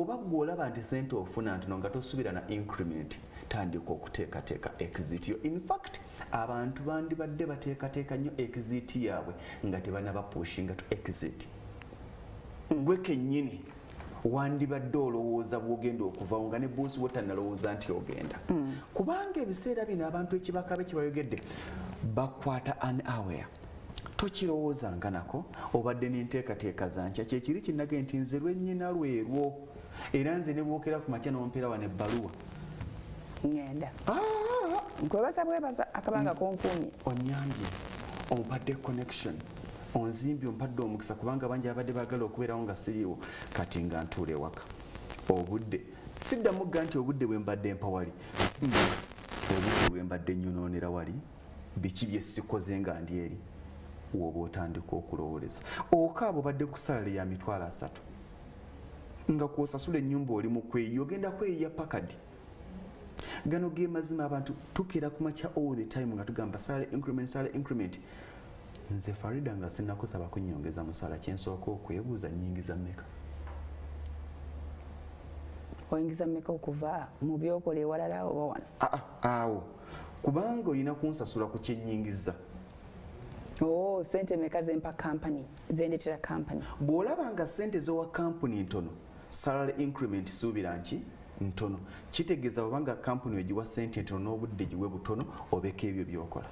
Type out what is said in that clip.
Oba gwe olaba nti sente ofuna ntono nga tosuubira na increment, tandika okuteekateeka exit yo. In fact, abantu bandibadde bateekateeka nnyo exit yaabwe nga tebanabapushinga to exit. Gwe kennyini wandibadde olowooza bwogenda okuvawo nga ne boss wo tannalowooza nti ogenda, kubanga ebiseera bino abantu ekibakabe kibayogedde bakwata unaware. Tokirowoozanga nako obadde n'enteekateeka zankya. Kyekiri kinage nti nze lwennyina lwerwo, era nze ne bwokera ku makya n'ompeera wano ebbaluwa, ŋŋenda. Nkwebaza bwebaza akabanga konkuumye. Onyambye, ompadde connection, onzimbye, ompadde omukisa, kubanga bangi abadde baagala okubeerawo nga siriiwo. Kati nga ntuula ewaka, obudde siddamu gga nti obudde bwe mbadde mpa wali, obudde bwe mbadde nnyonoonera wali, biki bye sikoze nga ndi eri? Woba otandika okulowooleza okaaba, obadde ku salary ya 30,000 nga kwosasula ennyumba, oli mu kweyiya, ogenda kweyiya pakadi. Gano ge mazima. Abantu tukeera ku makya all the time nga tugamba salary increment, salary increment. Nze Farida, nga sinnakusaba kunnyongeza musala, kyensooka okwebuuza, nyingiza mmeka? Oyingiza mmeka okuva mu byokola ewalala oba wano? Aa, awo kubanga olina kunsasula ku kyenyingiza. Oh, sente meka zempa company, zendetera company? Bw'olaba nga sente zowa kampuni ntono, salary increment suubira nki ntono. Kitegeeza bwobanga kampuni ogiwa sente ntono, n'obudde giwe butono, obeko ebyo byokola.